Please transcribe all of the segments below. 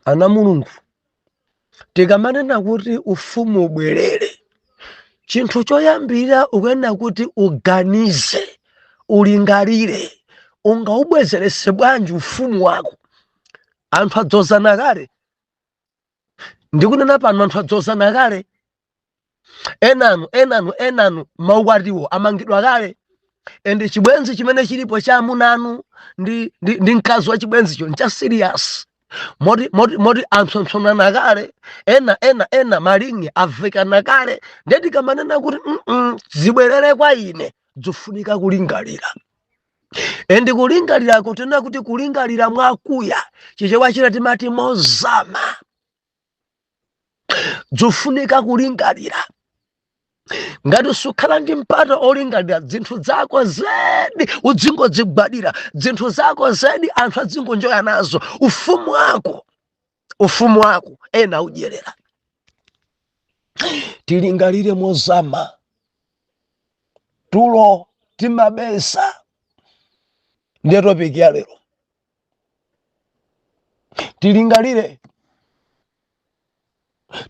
Ana Mulungu, tikamanena kuti ufumu ubwerere, chinthu choyambira ukuyenera kuti uganize, ulingalire, ungaubwezerese bwanji ufumu wako? Anthu adzozana kale. Ndikunena pano, anthu adzozana kale. Enanu maukwatiwo amangidwa kale, and chibwenzi chimene chilipo cha amuna anu ndi mkazi wa chibwenzicho ncha serious, moti apsompsonana kale. Ena malingi avekana kale. Ndiye tikamanena kuti zibwerere kwa ine, zofunika kulingalira. And kulingalira kutenera kuti kulingalira mwakuya, Chichewa china timati mozama. Zofunika kulingalira. Ngati sukhala ndi mpata olingalira, zinthu zako zedi udzingodzigwadira, zinthu zako zedi anthu adzingonjoya nazo, ufumu wako ena audyerera. Tilingalire mozama. Tulo timabesa, ndiye topic ya lero. Tilingalire.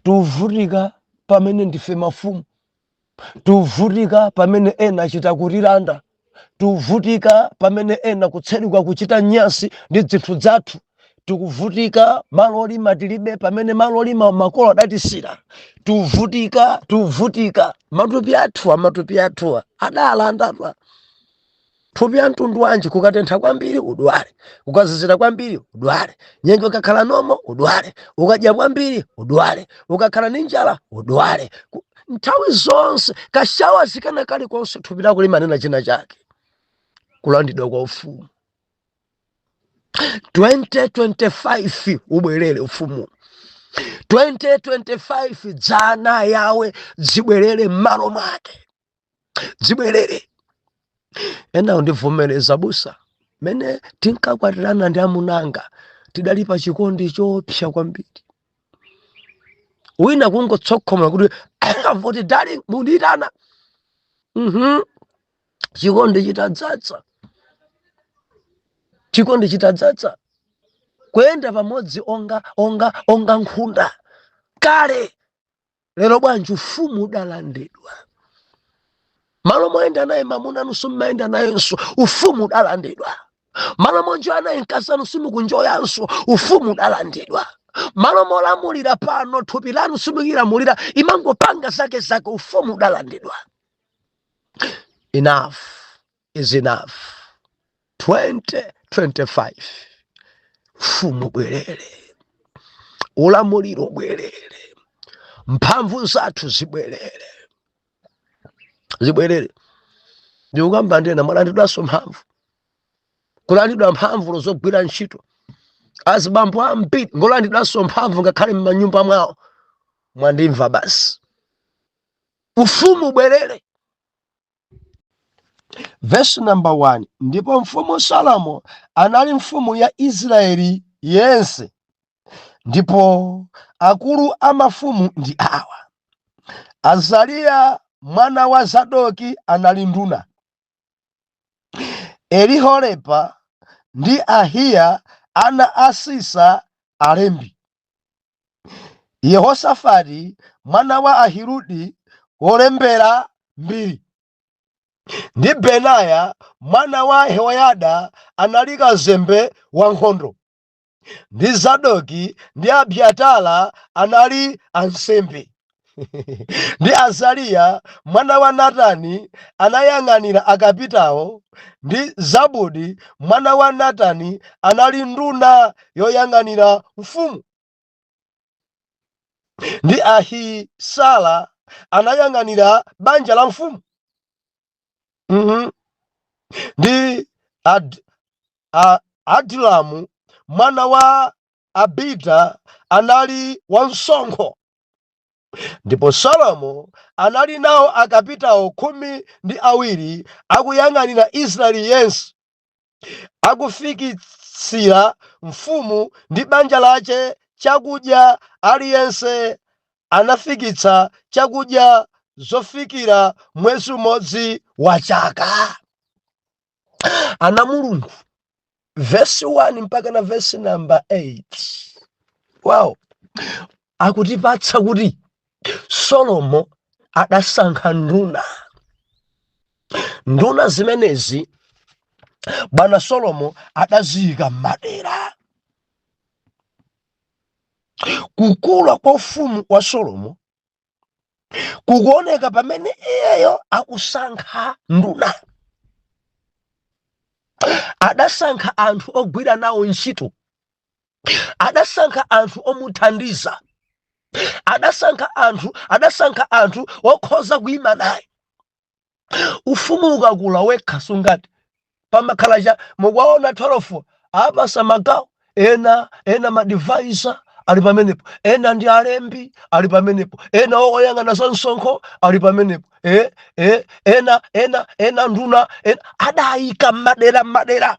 Tuvutika pamene ndife mafumu, tuvutika pamene ena achita kutilanda, tuvutika pamene ena kutseruka kuchita nyasi ndi zinthu zathu, tikuvutika malo olima tilibe pamene malo olima makolo adatisira. Tuvutika, tuvutika matupi athuwa adalandadwa. Thupi ya mtundu wanji? Kukatentha kwambiri udwale, kukazizira kwambiri udwale, nyengo ikakhala normal udwale, ukadya kwambiri udwale, ukakhala ndi njala udwale. Nthawi zonse kashawa zikana kalikonse thupi lako limanena china chake. Kulandidwa kwa ufumu. 2025 ubwerere ufumu. 2025 dzana yawe zibwerere m'malo mwake, zibwerere. Ena ndivomereza, busa, mene tinkakwatirana ndi amunanga tidali pa chikondi chopsa kwambiri. Wina kungotsokhoma kuti amvoti, "Darling, mundiyitana." Chikondi chitadzadza, chikondi chitadzadza, kuyenda pamodzi onga nkhunda kale. Lero bwanji? Ufumu udalandidwa. Malo moyenda naye mamuna anu simmayenda nayenso, ufumu udalandidwa. Malo monjoya naye mkazi anu simukunjoyanso, ufumu udalandidwa. Malo molamulira pano thupi lanu simukilamulira, imangopanga zake zake, ufumu udalandidwa. Enough is enough. 2025 ufumu bwerere, ulamuliro bwerere, mphamvu zathu zibwerere, zibwerere. Ndikukamba ndena mwalandidwanso mphamvu, kulandidwa mphamvu zogwira ntchito. Azibambo ambiri ngolandidwanso mphamvu ngakhale m'manyumba mwawo. Mwandimva basi? Ufumu ubwerere. Verse number 1: Ndipo mfumu Salomo anali mfumu ya Israeli yense, ndipo akulu a mafumu ndi awa: Azariya mwana wa Zadoki anali nduna, Elihorepa ndi Ahiya ana a Sisa alembi, Yehosafati mwana wa Ahiludi wolembera mbiri, ndi Benaya mwana wa Yehoyada anali kazembe wankhondo, ndi Zadoki ndi Abiatara anali ansembe, ndi Azariya mwana wa Natani anayang'anira akapitawo, ndi Zabudi mwana wa Natani anali nduna yoyang'anira mfumu, ndi Ahisara anayang'anira banja la mfumu, ndi Adilamu mwana wa Abida anali wamsonkho. Ndipo Salomo anali nawo akapitawo 12 akuyang'anira Israeli yense, akufikitsira mfumu ndi banja lace chakudya. Aliyense anafikitsa chakudya zofikira mwezi umodzi wa chaka. Ana Mulungu, vesi 1 mpaka na vesi namba 8. Wow, akutipatsa kuti Solomo adasankha nduna. Nduna zimenezi bwana Solomo adaziyika m'madera. Kukula kwa ufumu wa Solomo kukuoneka pamene iyeyo akusankha nduna. Adasankha anthu ogwira nawo ntchito, adasankha anthu omuthandiza, adasankha anthu okhoza kuyima naye. Ufumu ukakula wekha sungati pamakhala cha mukuwaona 12 apasa magawo ena, ena ma advisor ali pamenepo, ena ndi alembi ali pamenepo, ena oyang'ana za msonkho ali pamenepo, ena nduna ena adayika madera madera.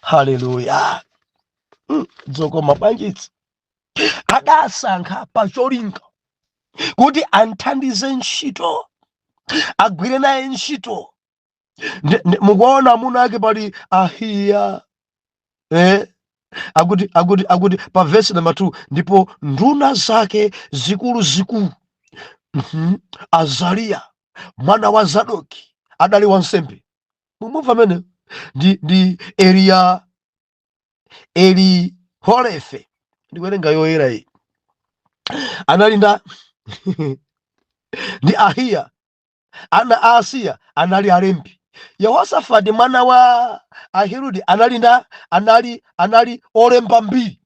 Haleluya! Zokoma bwanjitsi! Adasankha pacholinga kuti anthandize ntchito, agwire naye ntchito. Mukuona amuna ake pali Ahiya, Akuti pa verse number 2, ndipo nduna zake zikulu zikulu, Azariya mwana wa Zadoki adali wansembe, mumumva amene ndi Eliya Elihorefe, ndikuwerenga yoyera iyi, anali nda ndi Ahiya ana a Asiya anali alembi, Yehosafati mwana wa Ahiludi anali nda anali olemba mbiri,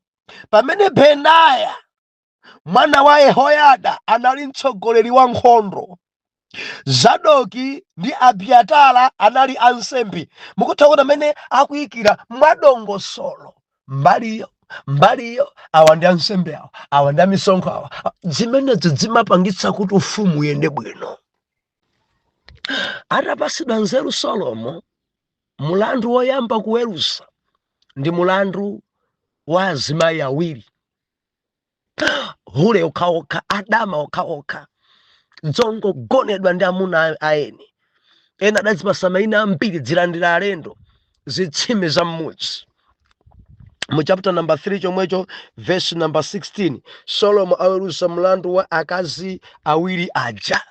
pamene Benaya mwana wa Yehoyada anali mtsogoleri wa nkhondo, Zadoki ndi Abiatara anali ansembe. Mukutha kuona amene akuyikira mwadongosolo mbaliyo mbaliyo, awa ndi ansembe awa, awa ndi amisonkho awa. Zimenezi zimapangitsa kuti ufumu uyende bwino. Atapasidwa nzeru Solomo, mulandu woyamba kuweruza ndi mulandu wa azimayi awiri, hule okhaokha, adama okhaokha, zongogonedwa ndi amuna aeni. Ena adazipasa mayina ambiri, dzilandira alendo, zitsime za mmudzi. Mu chapter number 3 chomwecho, verse number 16, Solomo aweruza mlandu wa akazi awiri aja.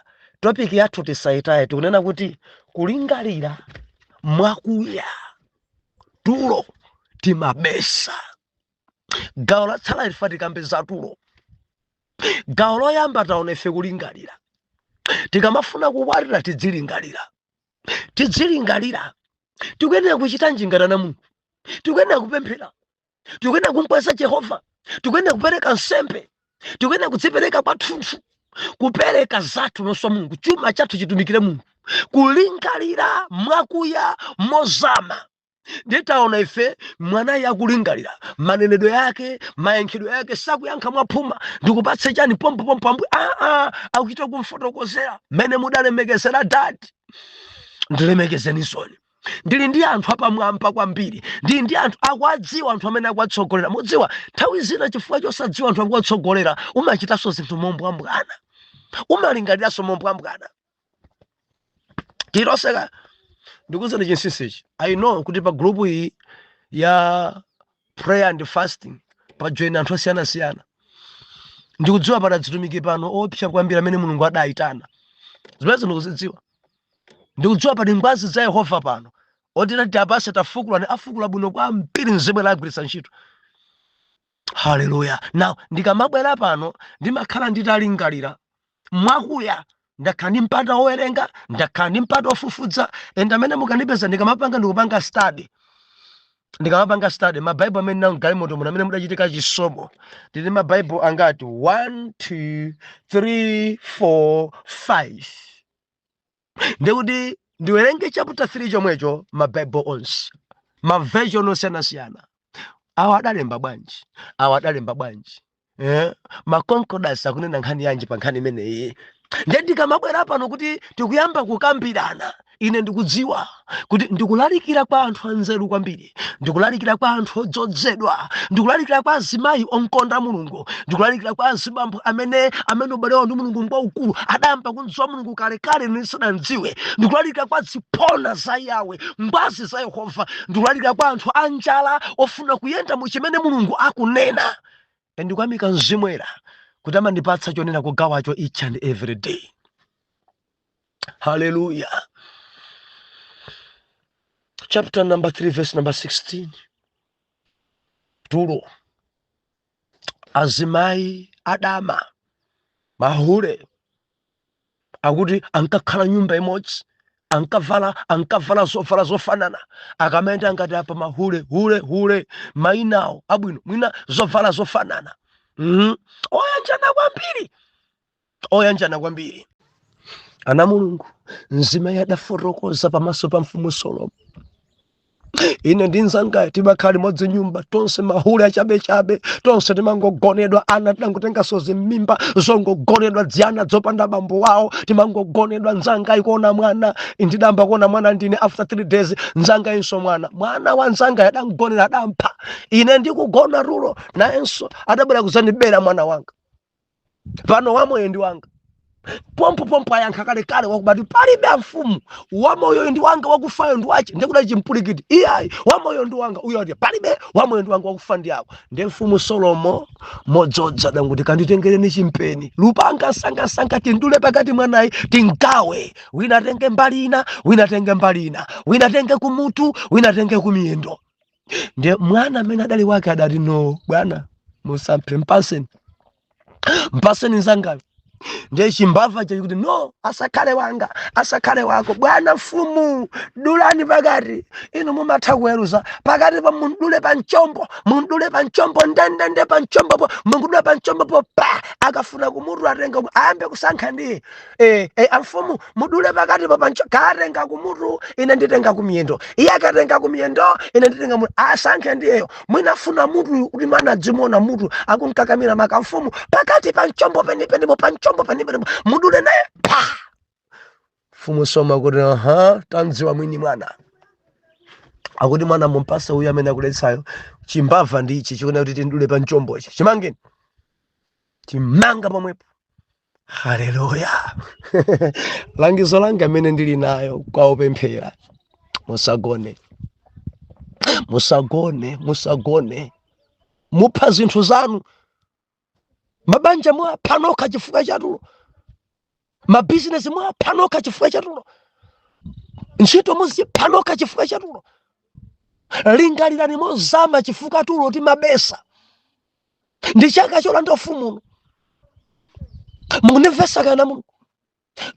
Topic yathu tisayitaye, tikunena kuti kulingalira mwakuya, tulo timabesa. Gawo latsala ife tikambe za tulo. Gawo loyamba taona ife kulingalira. Tikamafuna kukwatira tidzilingalira, tidzilingalira. Tikuyenera kuchita njingana na Mulungu, tikuyenera kupemphera, tikuyenera kumkweza Jehova, tikuyenera kupereka nsembe, tikuyenera kudzipereka kwathunthu, kupereka zathu nonso Mulungu, chuma chathu chitumikire Mulungu. Kulingalira mwakuya mozama. Nditaona ife mwanayi akulingalira, manenedwe yake, mayankhidwe yake, sakuyankha mwaphuma, ndikupatse chani pompopompo ambuye. Aa, akuchita kumfotokozera mmene mudalemekezera dadi, ndilemekezenisoni. Ndili ndi anthu apamwamba kwambiri, ndili ndi anthu akuwadziwa, anthu amene akuwatsogolera. Mudziwa, nthawi zina chifukwa chosadziwa anthu akuwatsogolera, umachitanso zinthu mombwambwana, umalingaliranso mombwambwana. Tiloseka ndikuuzani chinsinsichi. I know kuti pa group iyi ya prayer and fasting pa join anthu osiyanasiyana. Ndikudziwa pana dzitumiki pano opsa kwambiri amene Mulungu adayitana, zimene ndikuzidziwa. Ndikudziwa pali ngwazi za Yehova pano oti tati apase tafukulani, afukula bwino kwambiri, mzibwera agwiritsa ntchito. Haleluya! Now ndikamabwera pano ndimakhala nditalingalira mwakuya, ndakhala ndi mpata wowerenga, ndakhala ndi mpata wofufuza. And amene mukandipeza ndikamapanga, ndikupanga study, ndikamapanga study mabaibo amene nawo mgalimoto muno amene mudachitika chisomo, ndili mabaibo angati? 1, 2, 3, 4, 5. Ndikuti ndiwerenge chapter 3 chomwecho, mabaibo onse, ma version osiyanasiyana, awa adalemba bwanji, awa adalemba bwanji, Ma concordance akunena nkhani yanji pa nkhani imeneyi? Ndiye ndikamabwera pano kuti tikuyamba kukambirana, ine ndikudziwa kuti ndikulalikira kwa anthu anzeru kwambiri, ndikulalikira kwa anthu odzozedwa, ndikulalikira kwa azimayi onkonda Mulungu, ndikulalikira kwa azibambo amene ubale wawo ndi Mulungu ngwaukulu, adayamba kumdziwa Mulungu kalekale ndisanamdziwe. Ndikulalikira kwa ziphona za Yawe, ngwazi za Yehova. Ndikulalikira kwa anthu anjala ofuna kuyenda mu chimene Mulungu akunena. Ndikuyamika Mzimu Woyera kuti amandipatsa chonena kugawacho each and every day. Haleluya. Chapter number 3, verse number 16. Tulo, azimayi adama, mahule, akuti ankakhala nyumba imodzi, ankavala zovala zofanana, akamayenda ngati apa mahule, hule hule, mayinawo abwino, mwina zovala zofanana, Oyanjana kwambiri, oyanjana kwambiri. Ana Mulungu, mzimayi adafotokoza pamaso pa Mfumu Solomo: "Ine ndi nzangayo timakhala limodzi nyumba, tonse mahule achabechabe, tonse timangogonedwa, ana tidangotenga zimimba zongogonedwa, dziyana dzopanda bambo wawo, timangogonedwa. Nzanga ikuona mwana, ndidamba kuona mwana ndine after 3 days, nzanga inso mwana, mwana wa nzanga adangonera, adampha. Ine ndikugona tulo, nayenso adabwera kuzandibera mwana wanga. Pano wamoyo ndi wanga." Pompo pompo ayankha kalekale wakubati: "Palibe amfumu, wamoyo ndi wanga, wakufayo ndi wache." Ndikuda chimpulikiti: "Iyayi, wamoyo ndi wanga." Uyo ati: "Palibe, wamoyo ndi wanga, wakufa ndi ako." Ndiye Mfumu Solomo modzodza danguti: "Kanditengereni chimpeni, lupanga, sangasanga, tindule pakati mwanayi, tingawe, wina atenge mbali ina, wina atenge mbali ina, wina atenge kumutu, wina atenge kumiyendo." Ndiye mwana amene adali wake adati: "No bwana, musamphe, mpaseni, mpaseni nzangayo." Ndiye chimbava chachi kuti: "No, asakhale wanga, asakhale wako. Bwana mfumu, dulani pakati, inu mumatha kuweruza pakati pa, mundule pa mchombo, mundule pa mchombo, ndendende pa mchombopo, mungudula pa mchombopo pa. Akafuna kumutu atenga, ayambe kusankha ndiye. Amfumu, mudule pakati pa pancho, katenga kumutu, ine nditenga kumiyendo. Iye akatenga kumiyendo, ine nditenga mutu, asankhe ndiyeyo. Mwina afuna mutu kuti mwana adzimona mutu akunkakamira maka. Mfumu, pakati pa mchombo penipenipo, pa mchombo penipenipo, mudule naye pa." Mfumu soma kuti: "Aha, tandziwa mwini mwana." Akuti: "Mwana mumpase uyu amene akuletsayo. Chimbava ndi ichi chikuona kuti tindule pa mchombochi, chimangeni." Chimanga pomwepo. Haleluya. Langizo langa amene ndili nayo kwa opemphera: musagone, musagone, musagone. Mupha zinthu zanu, mabanja mwapha nokha chifukwa chatulo, mabizinesi mwapha nokha chifukwa chatulo, ntchito muzipha nokha chifukwa chatulo. Lingalirani mozama, chifukwa tulo timabesa. Ndi chaka cholanda ufumuno. Mukundimvesa kana Mulungu?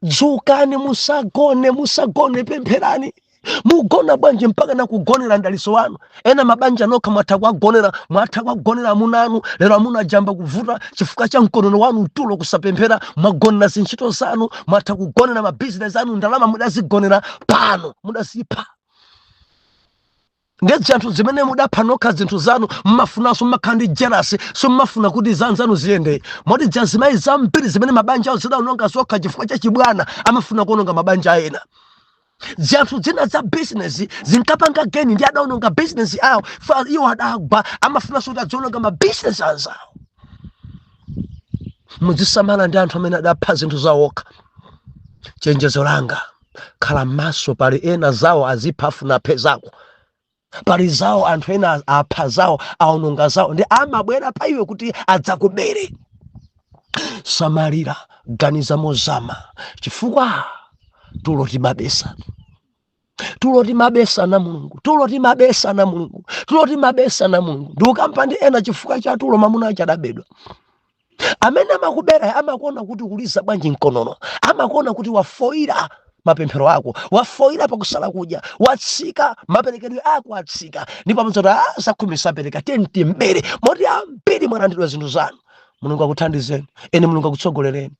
Dzukani, musagone, musagone, pempherani. Mugona bwanji mpaka nakugonera mdaliso wanu? Ena mabanja nokha mwatha kuwagonera, mwatha kuwagonera amuna anu. Lero amuna ajamba kuvuta chifukwa cha mkonono wanu, tulo, kusapemphera. Mwagonera zintchito zanu, mwatha kugonera mabizinesi anu, ndalama mudazigonera, pano mudazipha. Ndiye zinthu zimene mudapha nokha, zinthu zanu, mmafunanso, mmakhala ndi jealous, so mmafuna kuti zanzanu ziyende. Moti jazimayi zambiri zimene mabanja awo zidaononga zokha chifukwa cha chibwana, amafuna kuononga mabanja ena. Zinthu zina za business zinkapanga gain, ndi adaononga business awo fa iwo adagwa, amafunanso kuti adziononga mabusiness anzawo. Muzisamala ndi anthu amene adapha zinthu zawokha. Chenjezo langa: khala maso. Pali ena zawo azipha, afuna aphe zako. Pali zawo, anthu ena apha zawo, aononga zawo, ndi amabwera pa iwe kuti adzakubere. Samalira, ganiza mozama, chifukwa tulo timabesa, tulo timabesa na Mulungu, tulo timabesa na Mulungu, tulo timabesa na Mulungu. Ndikukampa ndi ena, chifukwa cha tulo mamuna achi adabedwa. Amene amakubera amakuona kuti kuliza bwanji mkonono, amakuona kuti wafoira mapemphero ako, wafoira pakusala kudya, watsika maperekedwe ako, atsika, ndipo amazoti: "Ah, zakhumi sapereka, timbere." Moti ambiri mwalandidwa zinthu zanu. Mulungu akuthandizeni ene, Mulungu akutsogolereni.